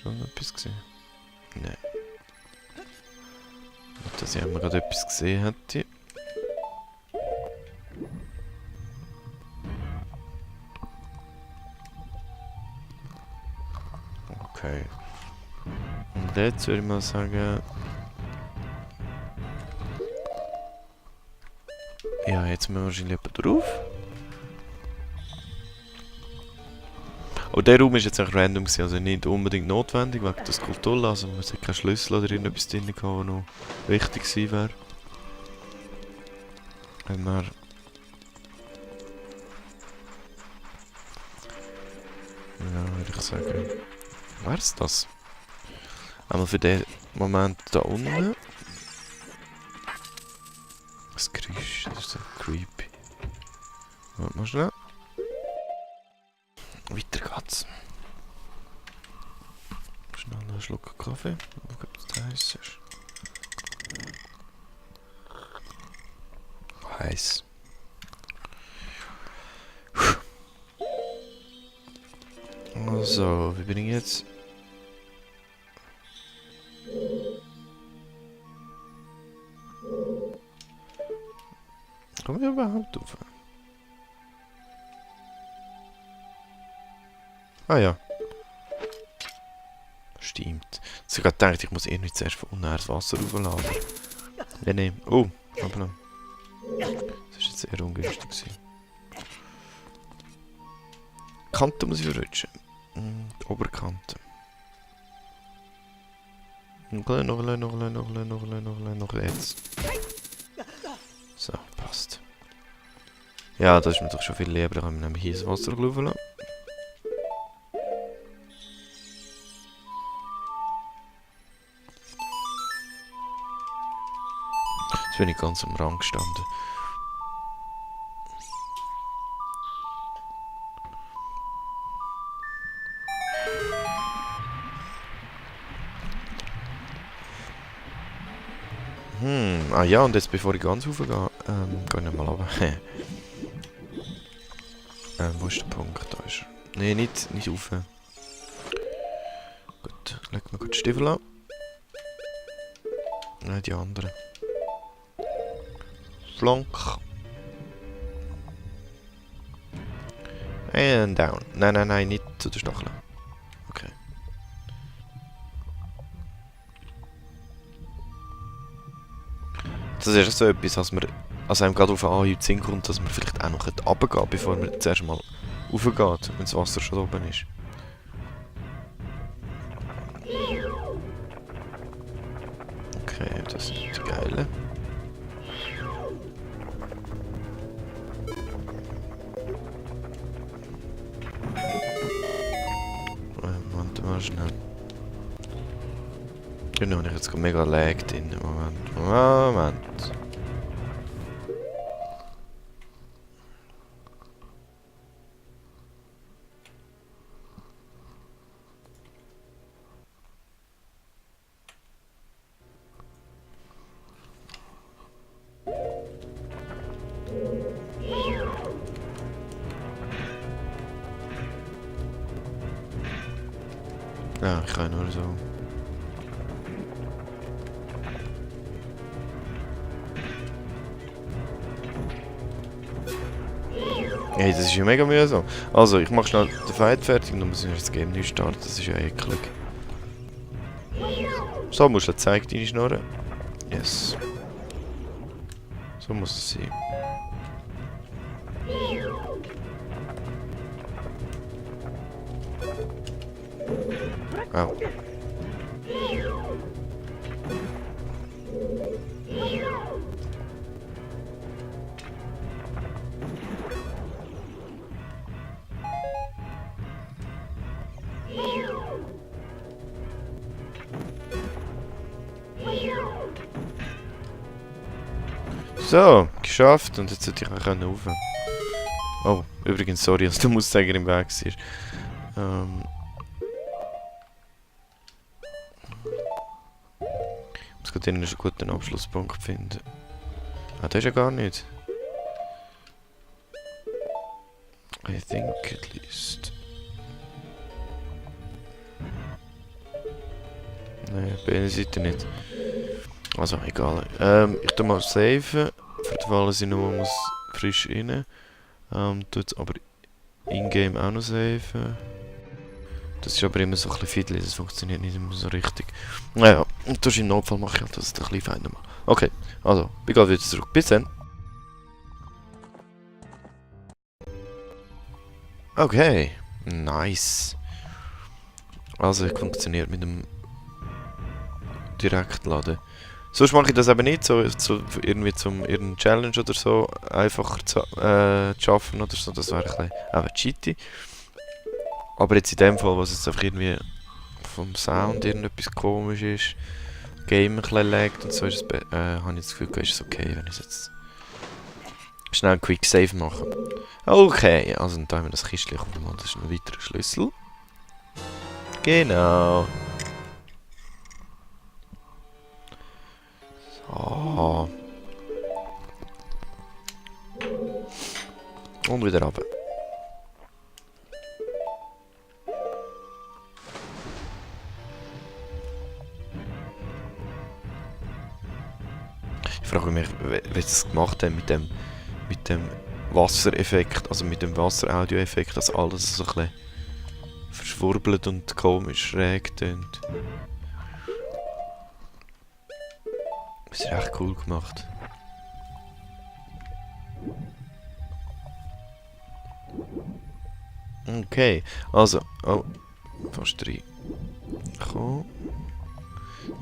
gerade etwas gesehen? Nein. Nicht, dass ich einmal gerade etwas gesehen hätte. Okay. Und jetzt würde ich mal sagen... Ja, jetzt müssen wir wahrscheinlich jemand drauf. Und der Raum ist jetzt auch random gewesen, also nicht unbedingt notwendig wegen der Skulptur. Also man hat keinen Schlüssel oder irgendetwas drin gehabt, was noch wichtig gewesen wäre. Wenn wir... Ja, würde ich sagen... Wär's das? Einmal für den Moment da unten. Das Geräusch, das ist so creepy. Warte mal schnell. Weiter geht's. Schnell einen Schluck Kaffee. Schauen, ob es heiß ist. Heiß. Also, wie bin ich jetzt? Kommen wir überhaupt rauf? Ah ja. Stimmt. Ich habe gedacht, ich muss irgendwie zuerst von unten her das Wasser raufladen. Nein. Oh, aber das war jetzt sehr ungünstig gewesen. Kante muss ich verrutschen. Die Oberkante. Noch jetzt. So, passt. Ja, das ist mir doch schon viel lieber, da kann man nämlich hier das Wasser laufen lassen. Jetzt bin ich ganz am Rand gestanden. Ah ja, und jetzt bevor ich ganz rauf gehe, gehe ich mal runter. Wo ist der Punkt? Da ist er. Nee, nicht rauf. Gut, legen wir gut die Stiefel an. Nein, die anderen. Flank. And down. Nein, nicht zu den Stacheln. Okay. Das ist so etwas, dass man einem gerade auf einen Sinn kommt, dass man vielleicht auch noch runtergehen kann, bevor man zuerst mal raufgeht, wenn das Wasser schon oben ist. Okay, das sind die Geile. Warte mal schnell. Genau, ich jetzt mega lag drin. Moment. Ja, ich kann nur so. Hey, das ist ja mega mühsam. Also, ich mache schnell den Fight fertig und dann muss ich das Game neu starten. Das ist ja eklig. So, musst du zeigen, deine Schnorren. Yes. So muss es sein. Au. So, geschafft und jetzt sollte ich auch rauf. Oh, übrigens, sorry, dass der Mustang im Weg ist. Ich muss gerade einen guten Abschlusspunkt finden. Ah, das ist ja gar nicht. I think at least. Nein, beide Seiten nicht. Also, egal. Ich tu mal saven. Für den Fall, dass ich noch muss frisch rein. Tu jetzt aber in-game auch noch saven. Das ist aber immer so ein bisschen fiddly, das funktioniert nicht immer so richtig. Naja, und das im Notfall mache ich halt das ein bisschen feiner mal. Okay, also, ich gehe wieder zurück. Bis dann. Okay, nice. Also, es funktioniert mit dem Direktladen. Sonst mache ich das eben nicht, so irgendwie zum irgendeine Challenge oder so einfacher zu schaffen oder so. Das wäre ein bisschen cheaty. Aber jetzt in dem Fall, was jetzt einfach irgendwie vom Sound irgendetwas komisch ist, Game ein bisschen laggt und so, ist es, habe ich das Gefühl, ist es okay, wenn ich jetzt schnell einen Quick Save mache. Okay, also dann tun wir das Kistchen auf mal, das ist ein weiterer Schlüssel. Genau. So. Und wieder runter. Ich frage mich, wie sie es gemacht haben mit dem Wassereffekt, also mit dem Wasser-Audio-Effekt, dass alles so ein bisschen verschwurbelt und komisch schräg tönt. Das ist echt cool gemacht. Okay, also, oh, fast rein. Komm.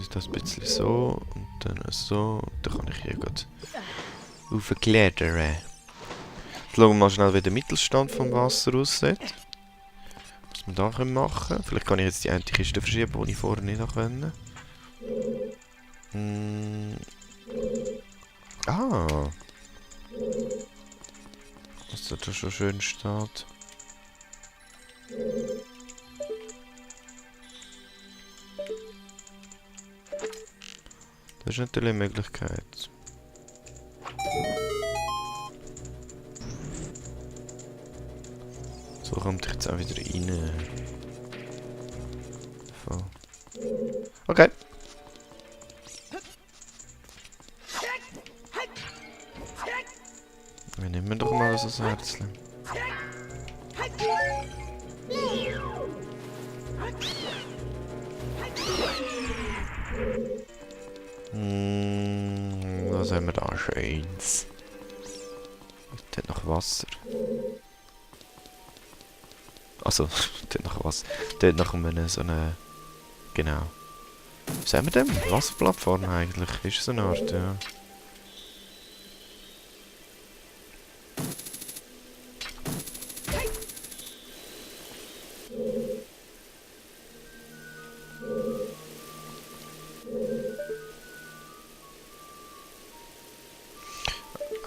Ist das ein bisschen so und dann so und dann kann ich hier gerade aufklettern. Jetzt schauen wir mal schnell, wie der Mittelstand vom Wasser aussieht. Was wir da machen können. Vielleicht kann ich jetzt die eine Kiste verschieben, die ich vorher nicht konnte. Ah. Was da schon schön steht. Das ist natürlich eine Möglichkeit. So kommt ich jetzt auch wieder rein. So. Okay. Wir nehmen doch mal so ein Herzchen. Was haben wir da Schönes? Dort noch Wasser. Also, dort noch Wasser. Dort noch so eine... Genau. Was haben wir denn? Wasserplattform eigentlich? Ist so eine Art, ja.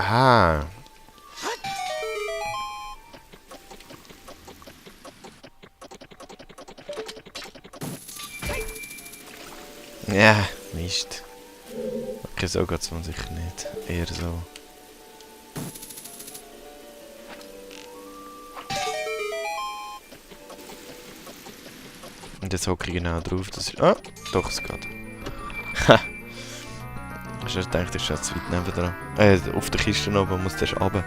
Ah. Ja, Mist. Okay, so geht es sicher nicht. Eher so. Und jetzt hocke ich genau drauf. Das ist... Ah, doch, es geht. Ha! Ich dachte, das ist jetzt zu weit neben dran. Auf der Kiste oben, man muss das runter.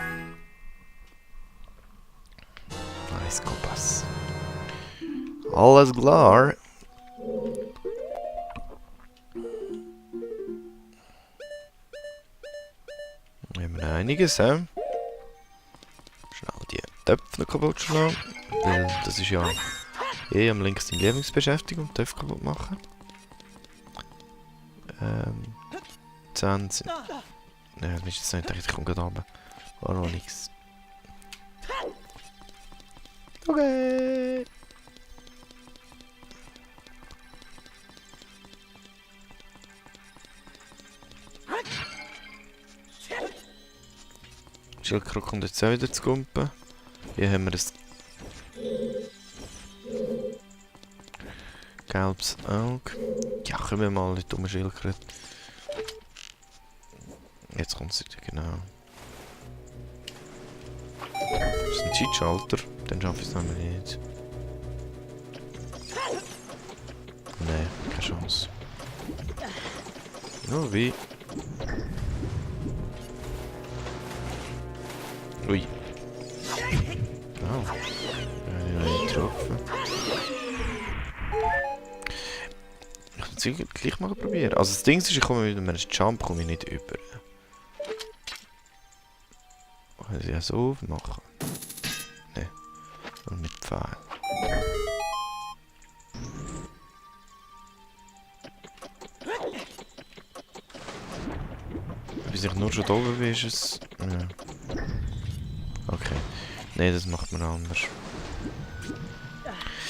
Nice, Kompass. Alles klar. Wir haben einiges, hä? Schnell die Töpfe noch kaputt schlagen. Weil das ist ja am linksten Lebensbeschäftigung, Töpfe kaputt machen. 20. Ne, das ist jetzt nicht, ich komme gerade runter. War noch nichts. Okay. Schildkröte kommt jetzt auch wieder zu Gumpen. Hier haben wir ein gelbes Auge. Ja, können wir mal nicht dumme Schildkröte. Jetzt kommt es wieder, genau. Das ist ein Cheatschalter, dann schaffe ich es nämlich nicht. Nein, keine Chance. Nur wie. Ui. Oh. Eine getroffen. Ich will es gleich mal probieren. Also das Ding ist, ich komme mit einem Jump komme ich nicht über. Kann ich ja so aufmachen? Ne. Und mit Pfeil. Bis ich nur schon da oben bin, ist es... Ja. Okay. Nein, das macht man anders.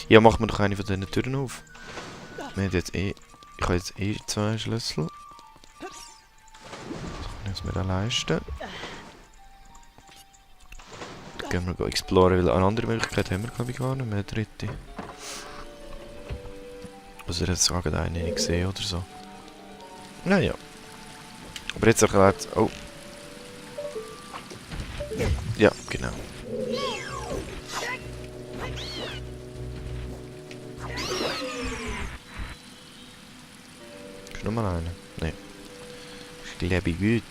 Ja, macht man doch eine von diesen Türen auf. Wir haben jetzt eh... Ich habe jetzt eh 2 Schlüssel. Das kann ich mir dann leisten. Dann gehen wir exploren, weil eine andere Möglichkeit haben wir glaube ich gar nicht mehr, eine dritte. Also jetzt sagen eine nicht gesehen oder so. Naja. Aber jetzt erklärt... Oh. Ja, genau. Ist noch mal eine? Nein. Ist glaube ich gut.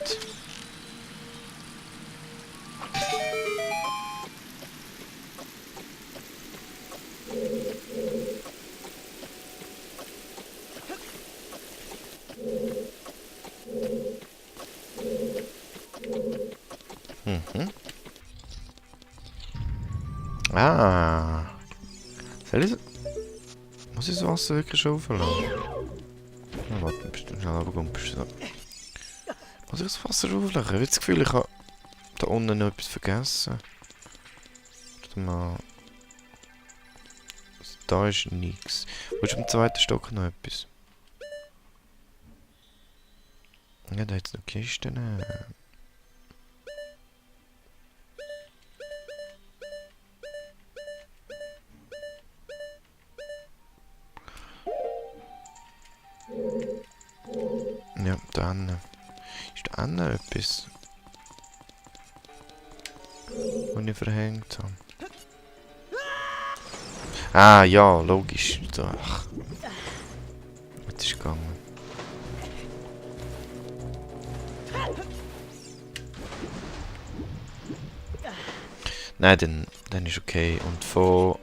Mhm. Ah. Soll ich... Muss ich das Wasser wirklich schon aufladen? Ja, warte, bist du schnell runtergekommen, bist du da. Muss ich das Wasser aufladen? Ich habe das Gefühl, ich habe da unten noch etwas vergessen. Warte mal. Also, da ist nichts. Wo ist am zweiten Stock noch etwas? Ja, da hat es noch Kisten. Ja, da hinten. Ist da hinten etwas? Was ich verhängt habe. Ah, ja, logisch. Da. Ach. Was ist gegangen? Nein, dann ist okay. Und von...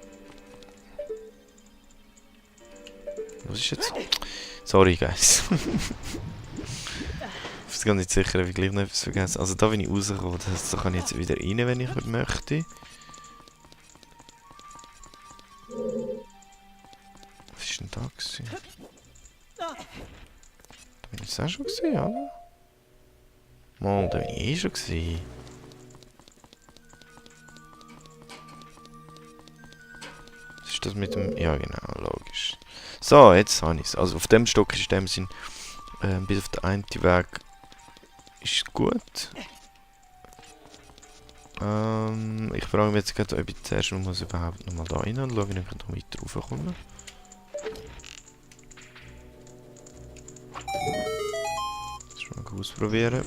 Was ist jetzt? Sorry, guys. Ich bin gar nicht sicher, ob ich gleich noch etwas vergessen. Also da bin ich rausgekommen. Das heißt, da kann ich jetzt wieder rein, wenn ich möchte. Was ist denn da gewesen? Da bin ich auch schon gesehen, oder? Mal, da bin ich eh schon gesehen. Was ist das mit dem... Ja, genau, logisch. So, jetzt habe ich es. Also auf dem Stock ist in dem Sinn... bis auf den einen Weg... Ist gut. Ich frage mich jetzt gerade, ob ich zuerst muss überhaupt nochmal da rein und schauen, ob ich da weiter raufkomme. Das schon mal ausprobieren.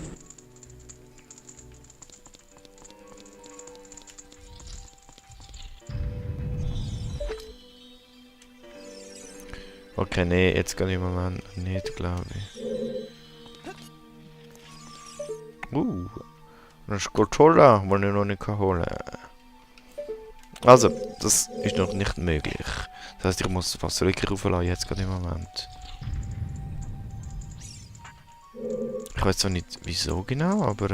Okay, nee, jetzt kann ich im Moment nicht, glaube ich. Eine Skulptura, die ich noch nicht holen kann. Also, das ist noch nicht möglich. Das heisst, ich muss das Wasser wirklich rauflassen, jetzt gerade im Moment. Ich weiß zwar nicht wieso genau, aber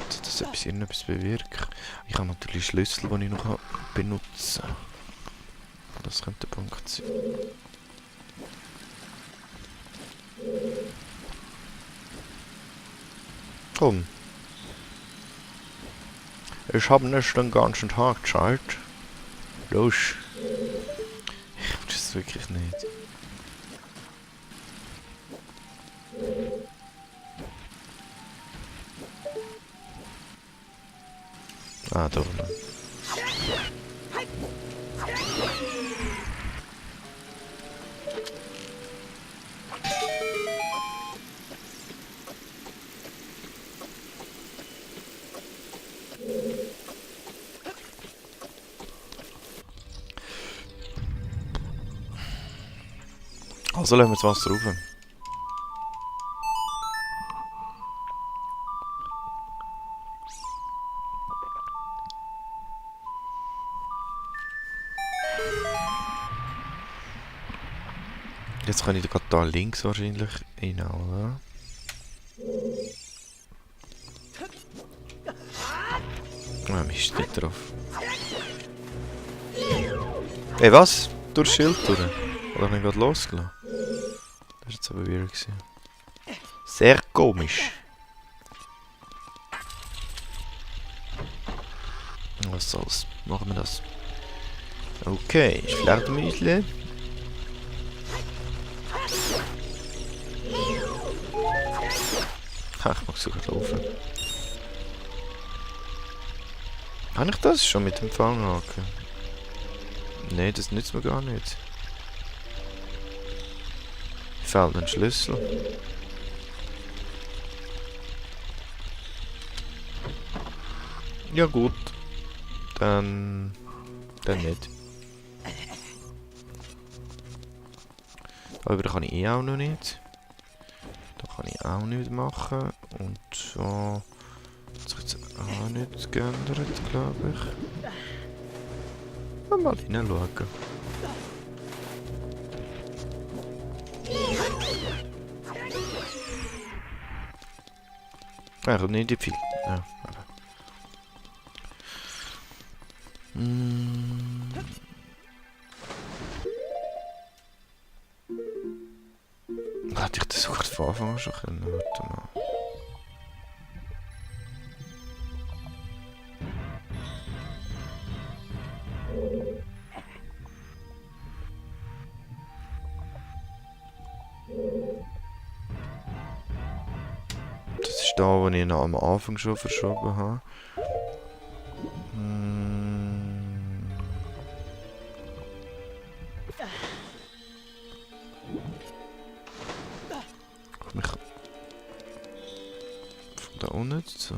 dass das irgendetwas bewirkt. Ich habe natürlich Schlüssel, die ich noch benutzen kann. Das könnte der Punkt sein. Komm. Ich habe nicht den ganzen Tag Zeit. Los. Ich will das wirklich nicht. Ah, doch noch. Also lassen wir das Wasser rauf. Jetzt kann ich gerade da links wahrscheinlich reinhauen. Ah, Mist, nicht drauf. Ey, was? Durch das Schild durch? Oder habe ich gerade losgelassen? Das war jetzt aber weird gewesen. Sehr komisch. Was soll's? Machen wir das. Okay, ich Fledermäusle. Ha, ich mag sogar laufen. Kann ich das schon mit dem Fanghaken? Nein, das nützt mir gar nicht. Fehlt ein Schlüssel. Ja gut. Dann nicht. Aber da kann ich auch noch nicht. Da kann ich auch nicht machen. Und so... Das hat sich jetzt auch nicht geändert, glaube ich. Mal hineinschauen. Ja, kommt nicht viel. Ja, aber. Hätte ich das sogar von Anfang an schon können? Warte mal. Das ist da, wo ich ihn am Anfang schon verschoben habe. Komm ich von da unten zu.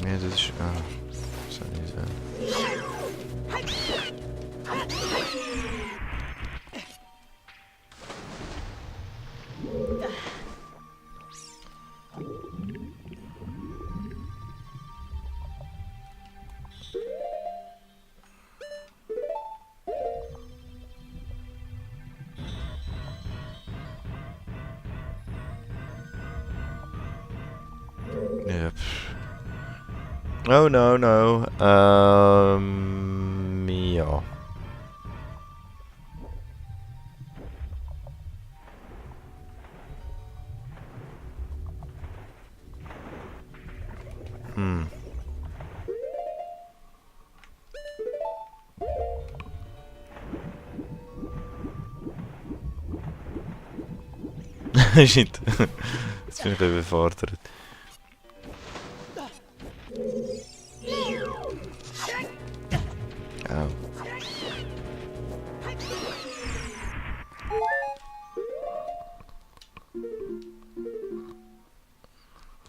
Nee, das ist... Ah, das soll nicht sein. Ja. Oh no, no. Ja. Shit. Jetzt bin ich überfordert. Au.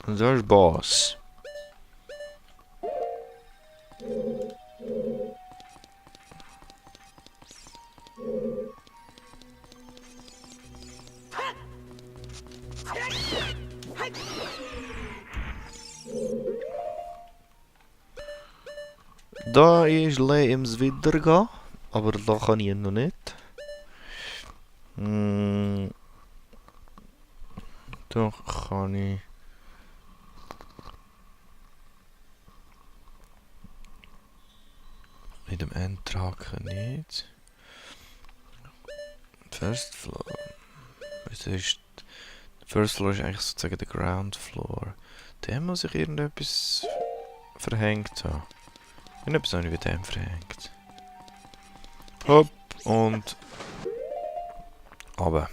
Und da ist Boss. Da ist Lebenswiedergehen, aber da kann ich noch nicht. Da kann ich... Mit dem Endtraken nicht. First Floor. Das ist... First Floor ist eigentlich sozusagen der Ground Floor. Dem muss ich irgendetwas verhängt haben. Irgendetwas habe ich mit dem verhängt. Hopp und... runter.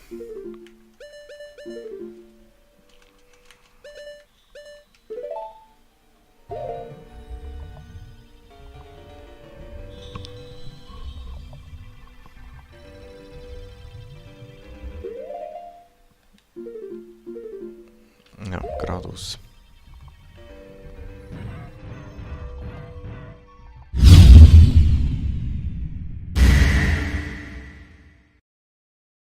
Ja, geradeaus.